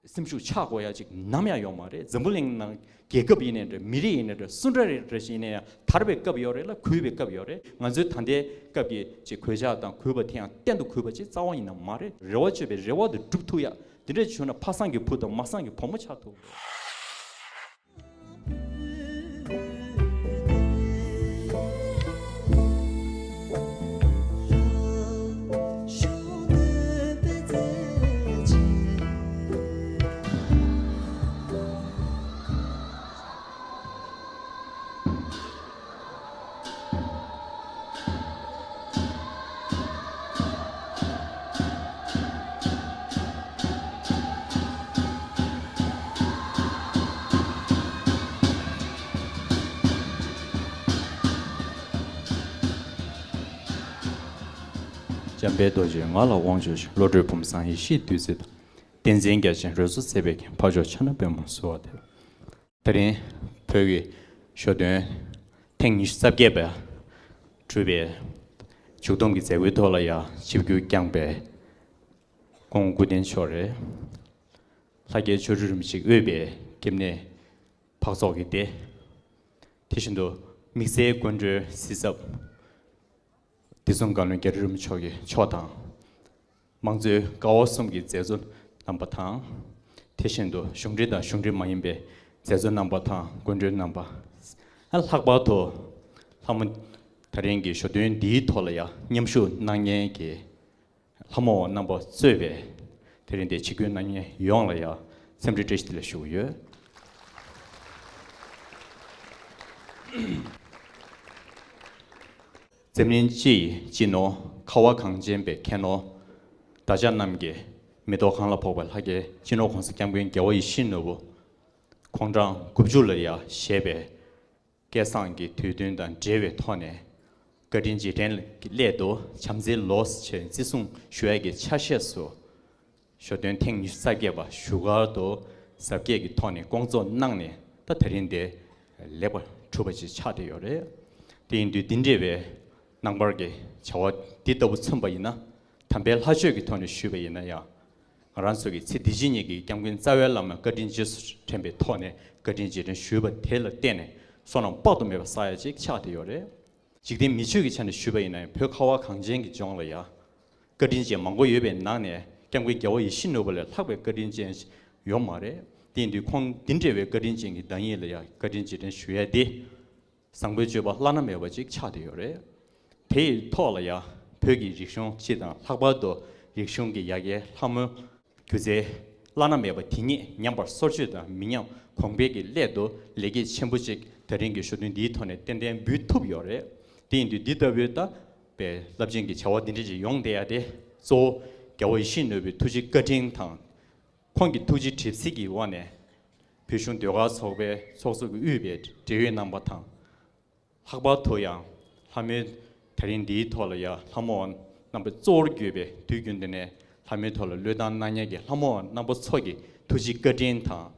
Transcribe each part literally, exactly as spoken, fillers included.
སེམས་ཤུགས་ཆག་དགོས་ཡ་ཅིག་ནམ་ཡང་ཡོད་མ་རེད། འཛམ་བུ་གླིང་ནང་རྒྱལ་ཁབ་ཡིན་ནའི་འདྲ། མི་རིགས་ཡིན་ནའི་འདྲ། སུ་འདྲ་རེད་འདྲ་ཞིག་ཡིན་ནའི་ཡང་དར་བའི་སྐབས་ཡོད་རེད་ལ། གུད་པའི་སྐབས་ཡོད་རེད། ང་ཚོའི་ད་ལྟའི་སྐབས་ཀྱི་ཅིག་གོད་ཆག་དང་གུད་པ་དེ་ཡང་གཏན་དུ་གུད་པ་ཅིག་རྩ་བ་ཡིན་ན་མ་རེད། རེ་བ་བཅོལ་བའི་རེ་བ་དེ་སྒྲུབ་ཐུབ་ཡ་དེ་འདྲ་བྱུང་ན་ཕ་བཟང་གི་བུ་དང་མ་བཟང་གི་བུ་མོ་ཆགས་ཐུབ། འཇམ་དཔལ་རྡོ་རྗེ་ང་ལ་དབང་བྱུང་ཞིང་། བློ་གྲོས་བུམ་བཟང་ཡེ་ཤེས་བདུད་རྩི་དང་། བསྟན་འཛིན་རྒྱ་ཆེན་རོལ་མཚོ་རྩེ་བའི་རྒྱན། འཕགས་མཆོག་ཕྱག་ན་པདྨོ་གསོལ་བ་འདེབས། དེ་རིང་བོད་ཀྱི་ཞོ་སྟོན་ཐེངས་ཉི་ཤུ་རྩ་བརྒྱད་པ་གྲུབ་པའི་མཇུག་བསྡོམས་ཀྱི་མཛད་སྒོའི་ཐོག་ལ་ཡང་ཆིབས་བསྒྱུར་བསྐྱངས་པའི་སྐུ་ངོ་སྐུ་བསྟན་མཆོག་རེད། ལྷ་རྒྱལ་ཆོས་སྒྲོན་རིན་པོ་ཆེས་དབུས་པའི་སྐྱབས་གནས་འཕགས་ཚོགས་ཀྱི་སྡེ། དེ་བཞིན་དུ་དམིགས་བསལ་སྐུ་མགྲོན་གཟིགས་ཚབ་བདེ་སྲུང་བཀའ་བློན་རྒྱ་རི་རིན་པོ་ཆེ་གི་མཆོག་དང་། དམངས་གཙོའི་ཀ་བ་གསུམ་གྱི་མཛད་གཙོ་རྣམ་པ་དང་། དེ་བཞིན་དུ་གཞུང་འབྲེལ་དང་གཞུང་འབྲེལ་མ་ཡིན་པའི་མཛད་གཙོ་རྣམ་པ་དང་སྐུ་མགྲོན་རྣམ་པ། ཨ་ལྷག་པར་དུ་ལྷ་མོ་དེ་རིང་གི་ཞོ་སྟོན་འདིའི་ཐོག་ལ་ཡང་མཉམ་ཞུགས་གནང་མཁན་གྱི་ལྷ་མོ་རྣམ་པ་གཙོས་པའི་དེ་རིང་འདིར་ཆིབས་བསྒྱུར་གནང་མཁན་ཡོངས་ལ་ཡང་འཚམས་འདྲི་བཀྲ་ཤིས་བདེ་ལེགས་ཞུ་གི་ཡོད། འཛམ་གླིང་སྤྱི་ཡི་སྤྱི་ནོར། ཁ་བ་གངས་ཅན་པའི་ཁྱད་ནོར། བདག་ཅག་རྣམས་ཀྱི་མེ་ཏོག་གང་ལ་ཕོག་པའི་ལྷ་རྒྱལ་སྤྱི་ནོར་༸གོང་ས་༸སྐྱབས་མགོན་རྒྱལ་བ་ཡིད་བཞིན་ནོར་བུ་དགུང་གྲངས་དགུ་བཅུ་ལ་ཡང་བཞེས་པའི་སྐལ་བཟང་གི་དུས་སྟོན་དང་འབྲེལ་བའི་ཐོག་ནས། བཀའ་དྲིན་རྗེས་དྲན་གྱི་སླད་དུ་བྱམས་བརྩེའི་ལོ་ཟེར་བརྩི་སྲུང་ཞུ་ཡག་གི་ཆ་ཤས་སུ། ཞོ་སྟོན་ཐེངས་ཉི་ཤུ་རྩ་བརྒྱད་པ་བཞུགས་སྒར་དུ་གཟབ་རྒྱས་ཀྱི་ཐོག་ནས་སྐོང་ཚོགས་གནང་ནས། ད་དེ་རིང་འདི་ལེགས་པར་གྲུབ་པ་ཅིག་ཆགས་བསྡད་ཡོད་རེད། དེ་ཡིན་དུས་འདི་འདྲ་བའི་རྣམ་པར་གྱི་བྱ་བ་འདི་ལྟ་བུ་མཚོན་པ་ཡིན་ན། དམ་པའི་ལྷ་ཆོས་ཀྱི་ཐོག་ནས་ཞུས་པ་ཡིན་ན་ཡང་། ང་རང་ཚོ་གི་ཚེ་འདི་ཕྱི་གཉིས་ཀྱི་སྐྱབས་མགོན་རྩ་བའི་བླ་མ་བཀའ་དྲིན་རྗེས་སུ་དྲན་པའི་ཐོག་ནས་བཀའ་དྲིན་རྗེས་དྲན་ཞུས་པ་དེ་ལ་བརྟེན་ནས་བསོད་ནམས་དཔག་ཏུ་མེད་པ་བསགས་ཡ་ཅིག་ཆགས་བསྡད་ཡོད་རེད། འཇིག་རྟེན་མི་ཆོས་ཀྱི་ཆ་ནས་ཞུས་པ་ཡིན་ན་ཡང་། བོད་ཁ་བ་གངས་ཅན་གྱི་ལྗོངས་ལ་ཡང་བཀའ་དྲིན་ཅན་མང་པོ་ཡོད་པའི་ནང་ནས། སྐྱབས་མགོན་རྒྱལ་བ་ཡིད་བཞིན་ནོར་བུ་ལས་ལྷག་པའི་བཀའ་དྲིན་ཅན་ཞིག་ཡོད་མ་རེད། དེ་ཡིན་དུས་ཁོང་འདི་འདྲ་བའི་བཀའ་དྲིན་ཅན་གྱི་བདག་ཉིད་ལ་ཡང་བཀའ་དྲིན་རྗེས་དྲན་ཞུ་ཡ་དེ་བཟང་པོའི་སྤྱོད་པ་བླ་ན་མེད་པ་ཅིག་ཆགས་བསྡད་ཡོད་རེད། དེ་ཡི་ཐོག་ལ་ཡང་བོད་ཀྱི་རིག་གཞུང་སྤྱི་དང་། ལྷག་པར་དུ་རིག་གཞུང་གི་ཡ་གྱལ་ལྷ་མོའི་སྒྱུ་རྩལ་བླ་ན་མེད་པ་དེ་ཉིད་ཉམས་པར་སོར་ཆུད་དང་། མི་ཉམས་གོང་འཕེལ་གྱི་སླད་དུ་ལེགས་སྐྱེས་ཆེན་པོ་ཅིག་ད་རིང་གི་ཞོ་སྟོན་འདིའི་ཐོག་ནས་ཏན་ཏན་འབུལ་ཐུབ་ཡོད་རེད། དེ་ཡིན་དུས་འདི་ལྟ་བུའི་ད་པའི་རླབས་ཆེན་གྱི་བྱ་བ་འདི་འདྲ་ཅིག་ཡོང་བསྡད་ཡ་དེ། གཙོ་བོ་རྒྱལ་བ་ཡིད་བཞིན་ནོར་བུའི་ཐུགས་རྗེ་བཀའ་དྲིན་དང་། ཁོང་གི་ཐུགས་རྗེ་གྲིབ་བསིལ་གྱི་དབང་ནས། བོད་གཞུང་ཟློས་གར་ཚོགས་པའི་ཚོགས་གཙོ་གིས་དབུས་པའི་འབྲེལ་ཡོད་རྣམ་པ་དང་། ལྷག་པར་དུ་ཡང་ལྷ་མོའི་དེ་རིང་འདིའི་ཐོག་ལ་ཡང་ལྷ་མོ་རྣམ་པ་གཙོ་བོར་གྱུར་པའི་དུས་རྒྱུན་འདི་ནས་ལྷ་མོའི་ཐོག་ལ་བློས་བཏང་གནང་མཁན་གྱི་ལྷ་མོ་རྣམ་པ་ཚོ་གི་ཐུགས་རྗེ་བཀའ་དྲིན་དང་།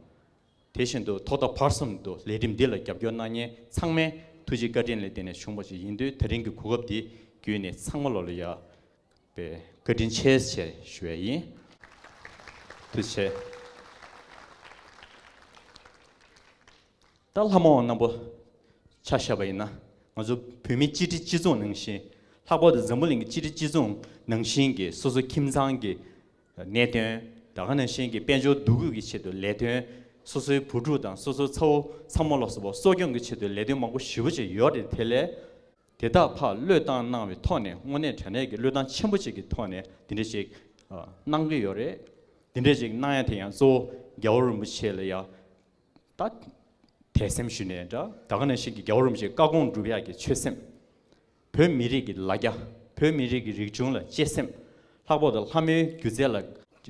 དེ་བཞིན་དུ་ཐོག་མཐའ་བར་གསུམ་དུ་ལས་རིམ་འདི་ལ་རྒྱབ་སྐྱོར་གནང་མཁན་ཚང་མའི་ཐུགས་རྗེ་བཀའ་དྲིན་ལ་བརྟེན་ནས་བྱུང་བ་ཞིག་ཡིན་དུས། དེ་རིང་གི་གོ་སྐབས་འདི་བརྒྱུད་ནས་ཚང་མ་ལོ་ལ་ཡ་པའི་བཀའ་དྲིན་ཆེ་ཞེས་ཞུ་བ་ཡིན། ཐུགས་རྗེ་ཆེ། ད་ལྷ་མོ་རྣམ་པ་ཆ་བཞག་པ་ཡིན་ན། ང་ཚོ་བོད་མི་སྤྱི་སྒྲིག་སྤྱི་ཚོགས་ནང་བཞིན། ལྷག་པར་དུ་འཛམ་བུ་གླིང་གི་སྤྱི་སྒྲིག་སྤྱི་ཚོགས་ནང་བཞིན་གྱི་སོ་སོ་ཁྱིམ་ཚང་གི་གནད་དོན། ད་ག་ནང་བཞིན་གྱི་དཔལ་འབྱོར་འདུ་འགོད་ཀྱི་ཆེད་དུ་ལས་དོན། སོ་སོའི་བུ་ཕྲུག་དང་སོ་སོའི་ཚ་བོ་ཚ་མོ་ལ་སོགས་པ་གསོ་སྐྱོང་གི་ཆེད་དུ་ལས་དོན་མང་པོ་ཞེ་པོ་ཅིག་ཡོད་རེད། དེ་ལས་དེ་དག་ཕར་བློས་བཏང་གནང་བའི་ཐོག་ནས་དངོས་གནས་དྲང་གནས་ཀྱི་བློས་བཏང་ཆེན་པོ་ཅིག་གི་ཐོག་ནས་འདི་འདྲ་ཅིག་གནང་གི་ཡོད་རེད། འདི་འདྲ་ཅིག་གནང་ཡ་དེ་ཡང་གཙོ་བོ་རྒྱལ་བ་རིན་པོ་ཆེ་ལ་ཡ་ད་དད་སེམས་ཞུ་ནས་འདྲ། ད་ག་ནང་བཞིན་གྱི་རྒྱལ་བ་རིན་པོ་ཆེའི་བཀའ་དགོངས་སྒྲུབ་ཡག་གི་ཆོད་སེམས། བོད་མི་རིགས་ཀྱི་ལ་རྒྱ། བོད་མི་རིགས་ཀྱི་རིག་གཞུང་ལ་གཅེས་སེམས། ལྷག་པར་དུ་ལྷ་མོའི་སྒྱུ་རྩལ་ལ་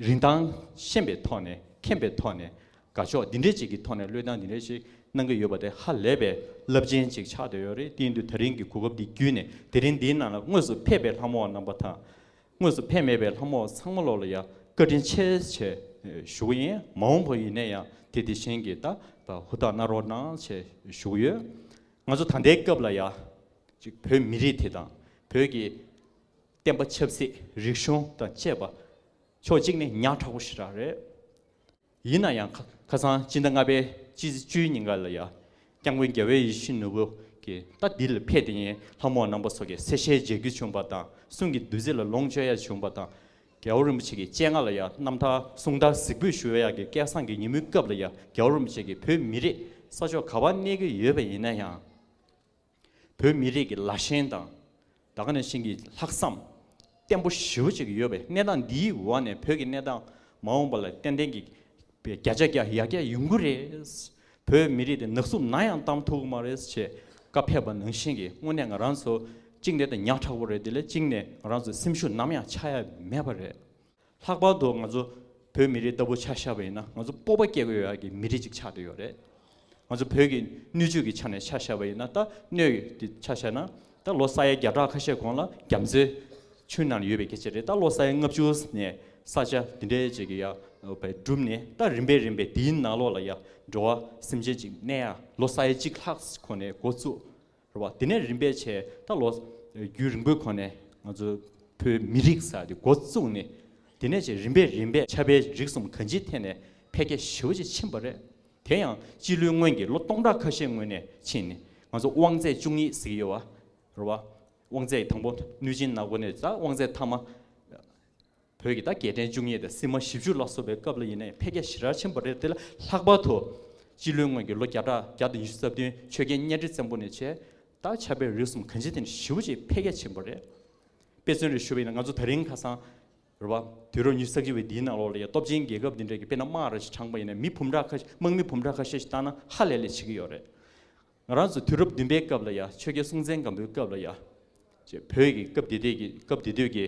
རིན་ཐང་ཤེས་པའི་ཐོག་ནས། མཁྱེན་པའི་ཐོག་ནས། དགའ་ཕྱོགས་འདི་འདྲའི་ཅིག་གི་ཐོག་ནས་བློས་བཏང་འདི་འདྲའི་ཞིག་གནང་གི་ཡོད་པ་དེ་ཧ་ལས་པའི་རླབས་ཆེན་ཅིག་ཆགས་བསྡད་ཡོད་རེད། དེ་ཡིན་དུས་དེ་རིང་གི་གོ་སྐབས་འདི་བརྒྱུད་ནས། དེ་རིང་འདིའི་ནང་ལ་དངོས་སུ་ཕེབས་པའི་ལྷ་མོ་རྣམ་པ་དང་། དངོས་སུ་ཕེབས་མེད་པའི་ལྷ་མོ་ཚང་མ་ལོ་ལ་ཡ་བཀའ་དྲིན་ཆེ་ཞེས་ཞུ་གི་ཡིན། མ་འོངས་པ་ཡིན་ན་ཡང་དེ་དེ་བཞིན་གྱི་ད་ཧུར་ཐག་གནང་རོགས་གནང་ཞེས་ཞུ་གི་ཡོད། ང་ཚོ་ད་ལྟའི་སྐབས་ལ་ཡ་ཅིག་བོད་མི་རིགས་དེ་དང་བོད་ཀྱི་བསྟན་པ་ཆབ་སྲིད་རིག་གཞུང་དང་བཅས་པ་ཕྱོགས་གཅིག་ནས་ཉག་ཕྲ་པོ་ཞེ་དྲག་རེད། ཡིན་ན་ཡང་ཁ་ཁ་སང་སྤྱི་ཟླ་ལྔ་པའི་སྤྱི་ཚེས་བཅུའི་ཉིན་ཀ་ལ་ཡ། སྐྱབས་མགོན་རྒྱལ་བའི་ཡིད་བཞིན་ནོར་བུ་གིས་ད་འདི་ལ་ཕེབས་དེ་ཉིན་ལྷ་མོ་རྣམ་པ་ཚོ་གིས་གསེར་ཞལ་མཇལ་རྒྱུ་བྱུང་བ་དང་གསུང་གི་བདུད་རྩི་ལ་ལོངས་སྤྱོད་ཡ་བྱུང་བ་དང་། རྒྱལ་བ་རིན་པོ་ཆེ་གི་སྤྱན་སྔ་ལ་ཡ་རྣམ་ཐར་གསུང་ཐར་གཟིགས་འབུལ་ཞུ་ཡ་གི་སྐལ་བཟང་གི་ཉིན་མོའི་སྐབས་ལ་ཡ། རྒྱལ་བ་རིན་པོ་ཆེ་གིས་བོད་མི་རིགས་ས་ཕྱོགས་ག་པར་གནས་ཀྱི་ཡོད་པ་ཡིན་ན་ཡང་། བོད་མི་རིགས་ཀྱི་ལ་ཞེན་དང་། ད་ག་ནང་བཞིན་གྱི་ལྷག་བསམ་བརྟན་པོ་ཞེ་པོ་ཅིག་ཡོད་པས། གནས་སྟངས་འདིའི་འོག་ནས་བོད་ཀྱི་གནས་སྟངས་མ་འོངས་པ་ལ་ཏན་ཏན་གྱི་བརྒྱ་ཆ་བརྒྱ་ཡར་རྒྱས་ཡོང་གི་རེད། བོད་མི་རིགས་དེ་ནག་བསུབ་ནམ་ཡང་བཏང་ཐུབ་ཀྱི་མ་རེད་ཅེས་བཀའ་ཕེབས་པ་ནང་བཞིན་གྱི་དངོས་གནས་ང་རང་ཚོ་གཅིག་ནས་ད་ཉག་ཕྲ་བོ་རེད། དེ་ལས་གཅིག་ནས་ང་རང་ཚོ་སེམས་ཤུགས་ནམ་ཡང་ཆག་ཡ་མེད་པ་རེད། ལྷག་པར་དུ་ང་ཚོ་བོད་མི་རིགས་ལྟ་བུ་ཆ་བཞག་པ་ཡིན་ན། ང་ཚོ་སྤོབས་པ་སྐྱེ་དགོས་ཡ་གི་མི་རིགས་ཅིག་ཆགས་བསྡད་ཡོད་རེད། ང་ཚོ་བོད་ཀྱི་སྣོད་བཅུད་ཀྱི་ཆ་ནས་ཆ་བཞག་པ་ཡིན་ན། ད་སྣོད་དེ་ཆ་བཞག་ན། ད་ལོ་ས་ཡ་བརྒྱ་ཕྲག་ཁ་ཤས་གོང་ལ་རྒྱ་མཚོའི་ཆུ་ནང་ཡོད་པའི་སྐད་ཆ་རེད། ད་ལོ་ས་ཡ་ལྔ་བཅུ་ནས་ས་ཆ་འདི་འདྲའི་ཅིག་གི་ཡ་བསྒྲུབས་ནས། ད་རིམ་པས་རིམ་པས་དེའི་ནང་ལོགས་ལ་ཡ་འགྲོ་བ་སེམས་ཅན་ཅིག་གནས་ཡ་ལོ་ས་ཡ་གཅིག་ལྷག་གོང་ནས་འགོ་བཙུགས། རེད་བ། དེ་ནས་རིམ་པས་བྱས། ད་ལོ་རྒྱུན་རིང་པོའི་གོང་ནས་ང་ཚོ་བོད་མི་རིགས་ཟེར་དེ་འགོ་བཙུགས་ནས། དེ་ནས་བྱས་རིམ་པས་རིམ་པས་ཆབ་དཔལ་རིག་གསུམ་གང་ཅིའི་ཐད་ནས་འཕེལ་རྒྱས་ཞེ་པོ་ཅིག་ཕྱིན་པ་རེད། དེ་ཡང་སྤྱི་ལོའི་སྔོན་གྱི་ལོ་སྟོང་ཕྲག་ཁ་ཤས་སྔོན་ནས་ཕྱིན་ནས། ང་ཚོ་དབང་ཚད་བཅུ་གཉིས་ཟེར་གྱི་ཡོད་བ། རེད་བ། དབང་ཚད་དང་པོ་གནོད་སྦྱིན་ནག་པོ་ནས། ད་དབང་ཚད་མཐའ་མ་བོད་ཀྱི་ད་རྒྱལ་ཕྲན་བཅུ་གཉིས་དང་སིལ་མ་བཞི་བཅུ་ལ་སོགས་པའི་སྐབས་ལ་ཡིན་ནའི་འཕེལ་རྒྱས་ཞེ་དྲག་ཕྱིན་པ་རེད། དེ་ལ་ལྷག་པར་དུ་སྤྱི་ལོའི་སྔོན་གྱི་ལོ་བརྒྱ་ཕྲག་བརྒྱ་དང་ཉི་ཤུ་རྩ་བདུན་ཆོས་རྒྱལ་གཉའ་ཁྲི་བཙན་པོ་ནས་བྱས། ད་ཆབ་དཔལ་རིག་གསུམ་གང་ཅིའི་ཐད་ནས་ཞེ་པོ་ཅིག་འཕེལ་རྒྱས་ཕྱིན་པ་རེད། དཔེ་མཚོན་རེ་ཞུ་བ་ཡིན་ན། ང་ཚོ་དེ་རིང་ཁ་སང་རེད་བ། དུས་རབས་ཉི་ཤུ་རྩ་གཅིག་པའི་འདིའི་ནང་ལོགས་ལ་ཡ་སྟོབས་ཆེན་རྒྱལ་ཁབ་འདི་འདྲ་གི་དཔེར་ན་དམག་རེ་ཞིག་དྲངས་པ་ཡིན་ན། མི་འབུམ་ཕྲག་ཁ་ཤས། དམག་མི་འབུམ་ཕྲག་ཁ་ཤས་ཤིག་བཏང་ན་ཧ་ལས་ལས་བྱེད་ཀྱི་ཡོད་རེད། ང་རང་ཚོ་དུས་རབས་བདུན་པའི་སྐབས་ལ་ཡ། ཆོས་རྒྱལ་སྲོང་བཙན་སྒམ་པོའི་སྐབས་ལ་ཡ། ཅེས་བོད་ཀྱི་སྐབས་དེ་དུས་ཀྱི་སྐབས་དེ་དུས་ཀྱི་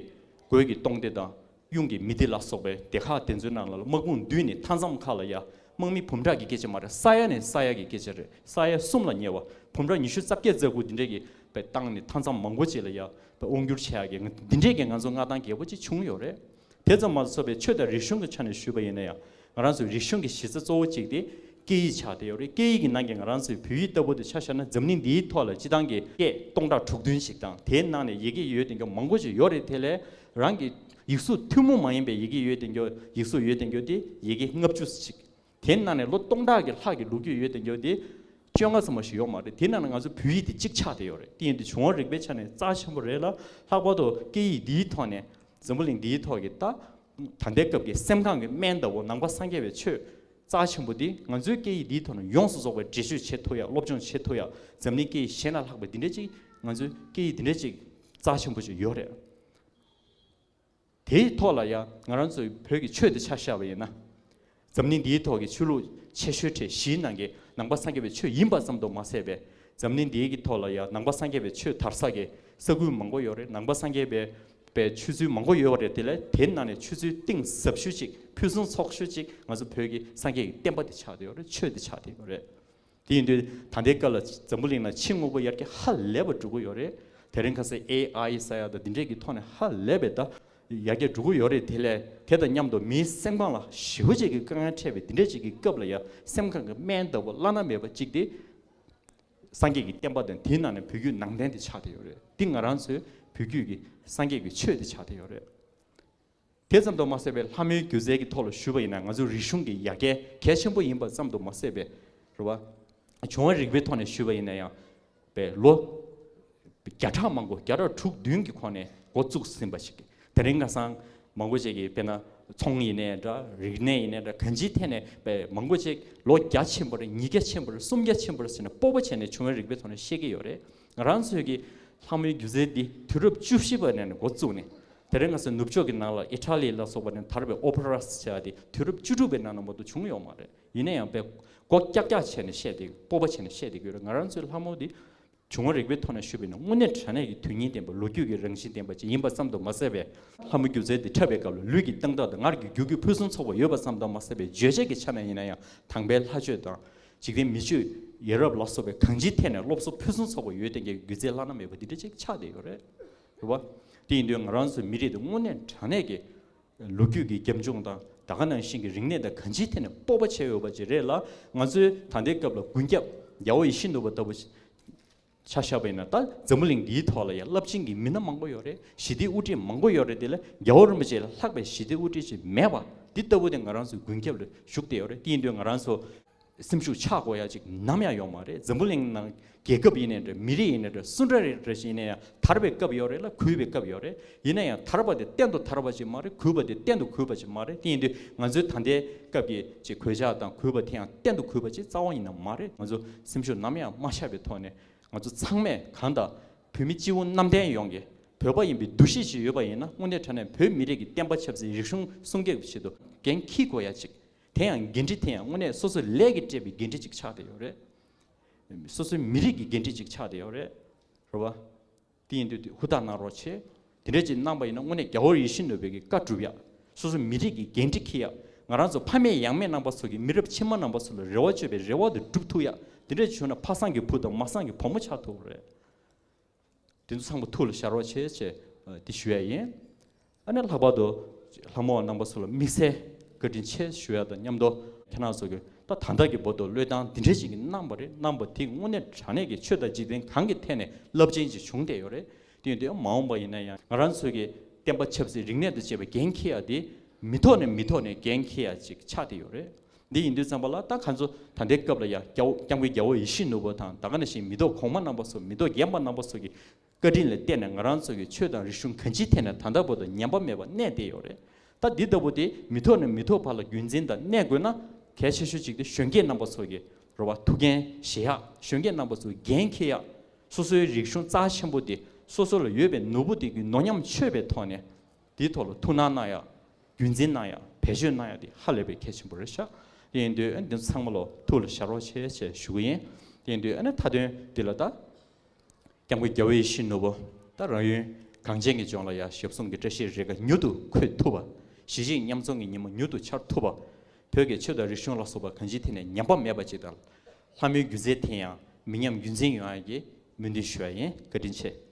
གོས་ཀྱི་གཏོང་སྡེ་དང་། གཡུང་གི་མི་སྡེ་ལ་སོགས་པའི་སྡེ་ཁག་དེ་ཚོའི་ནང་ལ་དམག་དཔུང་བསྡུས་ནས་མཐའ་མཚམས་ཁག་ལ་ཡ། དམག་མི་འབུམ་ཕྲག་གི་སྐད་ཆ་མ་རེད། ས་ཡ་ནས་ས་ཡ་གི་སྐད་ཆ་རེད། ས་ཡ་གསུམ་ལ་ཉེ་བ། འབུམ་ཕྲག་ཉི་ཤུ་རྩ་བརྒྱད་རྩ་དགུ་འདི་འདྲས་ཀྱི་བཏང་ནས་མཐའ་མཚམས་མང་པོ་ཅིག་ལ་ཡ་དབང་བསྒྱུར་བྱེད་ཡག་གི། འདི་འདྲས་ཀྱི་ང་ཚོ་མངའ་ཐང་རྒྱས་པོ་ཅིག་བྱུང་ཡོད་རེད། དེ་ཙམ་མ་ཟད་པའི་ཆོས་དང་རིག་གཞུང་གི་ཆ་ནས་ཞུས་པ་ཡིན་ན་ཡང་། ང་རང་ཚོའི་རིག་གཞུང་གི་གཞི་རྩ་གཙོ་བོ་གཅིག་དེ་སྐད་ཡིག་ཆགས་བསྡད་ཡོད་རེད། སྐད་ཡིག་གི་ནང་གི་ང་རང་ཚོའི་བོད་ཡིག་ལྟ་བུ་དེ་ཆ་བཞག་ན། འཛམ་གླིང་འདིའི་ཐོག་ལ་སྤྱི་བཏང་གི་སྐད་སྟོང་ཕྲག་དྲུག་བདུན་ཞིག་དང་། དེའི་ནང་ནས་ཡི་གེ་ཡོད་བསྡད་མཁན་མང་པོ་ཅིག་ཡོད་རེད། དེ་ལས་རང་གི་ཡིག་གཟུགས་ཐུན་མོང་མ་ཡིན་པའི་ཡི་གེ་ཡོད་བསྡད་མཁན། ཡིག་གཟུགས་ཡོད་བསྡད་མཁན་དེ་ཡི་གེ་ལྔ་བཅུ་ཞིག་དེའི་ནང་ནས་ལོ་སྟོང་ཕྲག་གི་ལྷག་གི་ལོ་རྒྱུས་ཡོད་བསྡད་མཁན་དེ་བཅོ་ལྔ་ཙམ་ཞིག་ཡོད་མ་རེད། དེའི་ནང་ནས་ང་ཚོ་བོད་ཡིག་དེ་གཅིག་ཆགས་བསྡད་ཡོད་རེད། དེ་ཡིན་དུས་བྱུང་བ་རིག་པའི་ཆ་ནས་རྩ་ཆེན་པོ་རེད་ལ། ལྷག་པར་དུ་སྐད་ཡིག་འདིའི་ཐོག་ནས། འཛམ་བུ་གླིང་འདིའི་ཐོག་གི་ད་ད་ལྟའི་སྐབས་ཀྱི་སེམས་ཁམས་ཀྱི་སྨན་ལྟ་བུ་ནང་པ་སངས་རྒྱས་པའི་ཆོས་རྩ་ཆེན་པོ་འདི། ང་ཚོའི་སྐད་ཡིག་འདིའི་ཐོག་ནས་ཡོངས་སུ་རྫོགས་པའི་འགྲེལ་བརྗོད་བྱེད་ཐུབ་ཡ། སློབ་སྦྱོང་བྱེད་ཐུབ་ཡ། འཛམ་གླིང་སྐད་ཡིག་གཞན་ལ་ལྷག་པའི་འདི་འདྲ་ཅིག་ང་ཚོའི་སྐད་ཡིག་འདི་འདྲ་ཅིག་རྩ་ཆེན་པོ་ཅིག་ཡོད་རེད། དེའི་ཐོག་ལ་ཡང་ང་རང་ཚོའི་བོད་ཀྱི་ཆོས་དེ་ཆ་བཞག་པ་ཡིན་ན། འཛམ་གླིང་འདིའི་ཐོག་གི་ཆོས་ལུགས་ཆེ་ཤོས་གྲས་བཞིའི་ནང་གི་ནང་པ་སངས་རྒྱས་པའི་ཆོས་ཡིན་པ་ཙམ་དུ་མ་ཟད་པའི། འཛམ་གླིང་འདིའི་གི་ཐོག་ལ་ཡང་ནང་པ་སངས་རྒྱས་པའི་ཆོས་དར་ས་གི་ས་ཁུལ་མང་པོ་ཡོད་རེད། ནང་པ་སངས་རྒྱས་པའི་པའི་ཆོས་ཚུལ་མང་པོ་ཡོད་རེད། དེ་ལས་དེའི་ནང་ནས་ཆོས་ཚུལ་གཏིང་ཟབ་ཤོས་ཅིག་ཕུན་སུམ་ཚོགས་ཤོས་ཅིག་ང་ཚོ་བོད་ཀྱི་སངས་རྒྱས་ཀྱི་བསྟན་པ་དེ་ཆགས་བསྡད་ཡོད་རེད། ཆོས་དེ་ཆགས་བསྡད་ཡོད་རེད། དེ་ཡིན་དུས་ད་ལྟའི་སྐབས་ལ་འཛམ་བུ་གླིང་ལ་ཕྱི་དངོས་པོ་ཡར་རྒྱས་ཧ་ལས་པ་འགྲོ་གི་ཡོད་རེད། དེ་རིང་ཁ་སང་ཨེ་ཨའི་ཟེར་ཡ་དང་འདི་འདྲས་ཀྱི་ཐོག་ནས་ཧ་ལས་པའི་ད་ཡར་རྒྱས་འགྲོ་གི་ཡོད་རེད། དེ་ལས་དེ་དང་མཉམ་དུ་མིའི་སེམས་ཁམས་ལ་ཞེ་པོ་ཅིག་གི་དཀའ་ངལ་འཕྲད་པའི་འདི་འདྲས་ཅིག་གི་སྐབས་ལ་ཡང་སེམས་ཁམས་ཀྱི་སྨན་ལྟ་བུ་བླ་ན་མེད་པ་ཅིག་དེ་སངས་རྒྱས་ཀྱི་བསྟན་པ་དང་། དེའི་ནང་ནས་བོད་བརྒྱུད་ནང་བསྟན་དེ་ཆགས་བསྡད་ཡོད་རེད། འདི་ང་རང་ཚོའི་བོད་བརྒྱུད་ཀྱི་སངས་རྒྱས་ཀྱི་ཆོས་དེ་ཆགས་བསྡད་ཡོད་རེད། དེ་ཙམ་དུ་མ་ཟད་པའི་ལྷ་མོའི་སྒྱུ་རྩལ་གྱི་ཐོག་ལ་ཞུས་པ་ཡིན་ན། ང་ཚོའི་རིག་གཞུང་གི་ཡར་རྒྱས་གལ་ཆེན་པོ་ཡིན་པ་ཙམ་དུ་མ་ཟད་པའི། རེད་བ། བྱུང་བ་རིག་པའི་ཐོག་ནས་ཞུས་པ་ཡིན་ན་ཡང་། པའི་ལོ་བརྒྱ་ཕྲག་མང་པོ། བརྒྱ་ཕྲག་དྲུག་བདུན་གྱི་གོང་ནས་འགོ་བཙུགས་ཟིན་པ་ཞིག་དེ་རིང་ཁ་སང་མང་པོ་ཅིག་གིས་དཔེར་ན་ཚོང་ཡིན་ནའི་འདྲ། རིག་གནས་ཡིན་ནའི་འདྲ། གང་ཅིའི་ཐད་ནས་པའི་མང་པོ་ཅིག་ལོ་བརྒྱ་ཕྱིན་པ་རེད། ཉིས་བརྒྱ་ཕྱིན་པ་རེད། སུམ་བརྒྱ་ཕྱིན་པ་རེད་ཟེར་ནས་སྤོབས་པ་བྱས་ནས་བྱུང་བ་རིག་པའི་ཐོག་ནས་བཤད་ཀྱི་ཡོད་རེད། ང་རང་ཚོའི་གི་ལྷ་མོའི་སྒྱུ་རྩལ་འདི་དུས་རབས་བཅུ་བཞི་པ་ནས་འགོ་བཙུགས་ནས། དེ་རིང་ང་ཚོའི་ནུབ་ཕྱོགས་ཀྱི་ནང་ལ་ཨི་ཊ་ལི་ལ་སོགས་པ་ནས་དར་བའི་ཨོ་པེ་ར་ཟེར་ཡ་དེ་དུས་རབས་བཅུ་དྲུག་པའི་ནང་ན་མ་གཏོགས་བྱུང་ཡོད་མ་རེད། ཡིན་ན་ཡང་པའི་མགོ་ཀྱག་ཀྱག་བྱས་ནས་བཤད་དེ། སྤོབས་པ་བྱས་ནས་བཤད་དེ་ཡོད་རེད། ང་རང་ཚོའི་ལྷ་མོ་འདི་བྱུང་བ་རིག་པའི་ཐོག་ནས་ཞུས་པ་ཡིན་ན། དངོས་གནས་དྲང་གནས་ཀྱི་དོན་སྙིང་ལྡན་པ། ལོ་རྒྱུས་ཀྱི་རང་བཞིན་ལྡན་པ་ཅིག་ཡིན་པ་ཙམ་དུ་མ་ཟད་པའི། ལྷ་མོ་སྒྱུ་རྩལ་འདི་འཁྲབ་པའི་སྐབས་ལ་ལུས་ཀྱི་སྟངས་སྟབས་དང་ངག་གི་འགྱུར་ཁུག་ཕུན་སུམ་ཚོགས་པ་ཡོད་པ་ཙམ་དུ་མ་ཟད་པའི། བརྗོད་བྱ་གི་ཆ་ནས་ཡིན་ན་ཡང་། དང་པའི་ལྷ་བརྗོད་དང་། འཇིག་རྟེན་མི་ཆོས་ཡ་རབས་ལ་སོགས་པའི་གང་ཅིའི་ཐད་ནས་སློབ་གསོ་ཕུན་སུམ་ཚོགས་པ་ཡོད་བསྡད་མཁན་གྱི་སྒྱུ་རྩལ་བླ་ན་མེད་པ་འདི་འདྲ་ཅིག་ཆགས་བསྡད་ཡོད་རེད། རེད་བ། དེ་ཡིན་དུས་ང་རང་ཚོའི་མི་རིགས་འདི་དངོས་གནས་དྲང་གནས་ཀྱི་ལོ་རྒྱུས་ཀྱི་རྒྱབ་ལྗོངས་དང་། ད་ག་ནང་བཞིན་གྱི་རིག་གནས་དང་གང་ཅིའི་ཐད་ནས་སྤོབས་པ་བྱེད་འོས་པ་ཅིག་རེད་ལ། ང་ཚོའི་ད་ལྟའི་སྐབས་ལ་མགོན་སྐྱབས་རྒྱལ་བ་ཡིད་བཞིན་ནོར་བུ་ལྟ་བུ་ཆ་བཞག་པ་ཡིན་ན། ད་འཛམ་བུ་གླིང་འདིའི་ཐོག་ལ་ཡང་རླབས་ཆེན་གྱི་མི་སྣ་མང་པོ་ཡོད་རེད། ཞི་བདེའི་དབུ་ཁྲིད་མང་པོ་ཡོད་རེད། དེ་ལ་རྒྱལ་བ་རིན་པོ་ཆེ་ལས་ལྷག་པའི་ཞི་བདེའི་དབུ་ཁྲིད་ཅིག་མེད་པ། འདི་ལྟ་བུ་དེ་ང་རང་ཚོའི་དགུན་ཁྱབ་ལ་ཞུགས་བསྡད་ཡོད་རེད། དེ་ཡིན་དུས་ང་རང་ཚོ་སེམས་ཤུགས་ཆག་དགོས་ཡ་ཅིག་ནམ་ཡང་ཡོད་མ་རེད། འཛམ་བུ་གླིང་ནང་རྒྱལ་ཁབ་ཡིན་ནའི་འདྲ། མི་རིགས་ཡིན་ནའི་འདྲ། སུ་འདྲ་རེ་འདྲ་ཞིག་ཡིན་ནའི་ཡང་དར་བའི་སྐབས་ཡོད་རེད་ལ། རྒུད་པའི་སྐབས་ཡོད་རེད། ཡིན་ན་ཡང་དར་བ་དེ་གཏན་དུ་དར་བ་ཅིག་མ་རེད། རྒུད་པ་དེ་གཏན་དུ་རྒུད་པ་ཅིག་མ་རེད། དེ་ཡིན་དུས་ང་ཚོའི་ད་ལྟའི་སྐབས་ཀྱི་ཅིག་གོད་ཆག་དང་རྒུད་པ་དེ་ཡང་གཏན་དུ་རྒུད་པ་ཅིག་རྩ་བ་ཉིད་ནས་མ་རེད། ང་ཚོ་སེམས་ཤུགས་ནམ་ཡང་མ་ཆག་པའི་ཐོག་ནས། ང་ཚོ་ཚང་མས་གང་ལྟར་བོད་མི་སྤྱི་བོ་གནམ་བསྟན་ཡོངས་ཀྱི་བོད་པ་ཡིན་པའི་འདུ་ཤེས་ཤིག་ཡོད་པ་ཡིན་ན། དངོས་གནས་དྲང་གནས་བོད་མི་རིགས་ཀྱི་བསྟན་པ་ཆབ་སྲིད་རིག་གཞུང་སྲུང་སྐྱོབ་ཀྱི་ཆེད་དུ་འགན་འཁྱེར་དགོས་ཡ་ཅིག་དེ་ཡང་འགན་འཁྲི་དེ་ཡང་དངོས་གནས་སོ་སོའི་ལས་ཀྱིས་སྤྲད་པའི་འགན་འཁྲི་ཅིག་ཆགས་བསྡད་ཡོད་རེད། སོ་སོའི་མི་རིགས་ཀྱི་འགན་འཁྲི་ཅིག་ཆགས་བསྡད་ཡོད་རེད། རེད་བ། དེ་ཡིན་དུས་ཧུར་ཐག་གནང་རོགས་བྱེད། དེ་འདྲ་ཅིག་གནང་པ་ཡིན་ན་དངོས་གནས་རྒྱལ་བ་ཡིད་བཞིན་ནོར་བུའི་བཀའ་སྒྲུབ་ཡ། སོ་སོ་མི་རིགས་ཀྱི་འགན་འཁྲི་འཁྱེར་ཡ། ང་རང་ཚོ་ཕ་མེས་ཡང་མེས་རྣམ་པ་ཚོ་གི། མི་རབས་ཕྱི་མ་རྣམ་པ་ཚོ་ལ་རེ་བ་བཅོལ་བའི་རེ་བ་དེ་སྒྲུབ་ཐུབ་ཡ། དེ་འདྲ་བྱུང་ན་ཕ་བཟང་གི་བུ་དང་མ་བཟང་གི་བུ་མོ་ཆགས་ཐུབ་རེད། དེ་ཚོ་ཚང་མ་ཐུགས་ལ་བཞག་རོགས་བྱེད་ཅེས་འདི་ཞུ་ཡ་ཡིན། ཨ་ནི་ལྷག་པར་དུ་ལྷ་མོ་བ་རྣམ་པ་ཚོ་ལ་དམིགས་བསལ་བཀའ་དྲིན་ཆེ་ཞུ་ཡ་དང་མཉམ་དུ། ཁྱེད་རང་ཚོ་གི་ད་ད་ལྟ་གི་བར་དུ་བློས་བཏང་འདི་འདྲ་ཞིག་གི་གནང་བ་རེད། གནང་བ་དེ་དངོས་གནས་དྲང་གནས་ཀྱི་ཆོས་དང་འཇིག་རྟེན་གང་གི་ཐད་ནས་རླབས་ཆེན་ཅིག་བྱུང་བསྡད་ཡོད་རེད། དེ་ཡིན་དུས་མ་འོངས་པ་ཡིན་ན་ཡང་ང་རང་ཚོ་གི་བསྟན་པ་ཆབ་སྲིད་རིག་གནས་དང་བཅས་པའི་འགན་འཁྱེར་ཡ་དེ་མི་ཐོག་ནས་མི་ཐོག་ནས་འགན་འཁྱེར་ཡ་ཅིག་ཆགས་བསྡད་ཡོད་རེད། འདི་ཡིན་དུས་ཙམ་པ་ལ་ད་ང་ཚོ་ད་ལྟའི་སྐབས་ལ་ཡ་རྒྱལ་བ་སྐྱབས་མགོན་རྒྱལ་བ་ཡིད་བཞིན་ནོར་བུ་དང་། ད་ག་ནང་བཞིན་མི་ཐོག་གོང་མ་རྣམ་པ་ཚོ། མི་ཐོག་རྒན་པ་རྣམ་པ་ཚོ་གི་བཀའ་དྲིན་ལ་བརྟེན་ནས་ང་རང་ཚོ་གི་ཆོས་དང་རིག་གཞུང་གང་ཅིའི་ཐད་ནས་ད་ལྟ་བར་དུ་ཉམས་པ་མེད་པར་གནས་བསྡད་ཡོད་རེད། ད་འདི་ལྟ་བུ་དེ་མི་ཐོག་ནས་མི་ཐོག་བར་ལ་རྒྱུན་འཛིན་དང་གནས་དགོས་ན། གལ་ཆེ་ཤོས་གཅིག་དེ་གཞོན་སྐྱེས་རྣམ་པ་ཚོ་གི་རེད་བ། ཐུགས་འགན་བཞེས་ཡག་གཞོན་སྐྱེས་རྣམ་པ་ཚོ་འགན་འཁྱེར་ཡག་སོ་སོའི་རིག་གཞུང་རྩ་ཆེན་པོ་དེ། སོ་སོ་ལ་ཡོད་པའི་ནོར་བུ་དེ་གི་ནོར་ཉམས་ཆོད་པའི་ཐོག་ནས། དེའི་ཐོག་ལ་ཐུགས་སྣང་གནང་ཡག་རྒྱུན་འཛིན་གནང་ཡག་བེད་སྤྱོད་གནང་ཡག་དེ་ཧ་ལས་པའི་གལ་ཆེན་པོ་རེད་ཤག་དེ་ཡིན་དུས་འདི་ཚང་མ་ལོ་ཐུགས་ལ་བཞག་རོགས་བྱེད་ཅེས་ཞུ་གི་ཡིན། དེ་ཡིན་དུས་ཨ་ནི་མཐའ་དོན་འདི་ལ་ད། སྐྱབས་མགོན་རྒྱལ་བ་ཡིད་བཞིན་ནོར་བུ་ད་རང་ཡུལ་གངས་ཅན་གྱི་ལྗོངས་ལ་ཡ་ཞབས་ཟུང་གི་བཀྲ་ཤིས་རེ་འགའ་མྱུར་དུ་འཁོད་ཐུབ་པ། གཞིས་བྱེས་མཉམ་འཛོམས་ཀྱི་ཉིན་མོ་མྱུར་དུ་འཆར་ཐུབ་པ། བོད་ཀྱི་ཆོས་དང་རིག་གཞུང་ལ་སོགས་པ་གང་ཅིའི་ཐད་ནས་ཉམས་པ་མེད་པ་ཅིག་དང་། ལྷ་མོའི་སྒྱུ་རྩལ་དེ་ཡང་མི་ཉམས་རྒྱུན་འཛིན་ཡོང་ཡག་གི་སྨོན་འདུན་ཞུ་བ་ཡིན། བཀའ་དྲིན་ཆེ།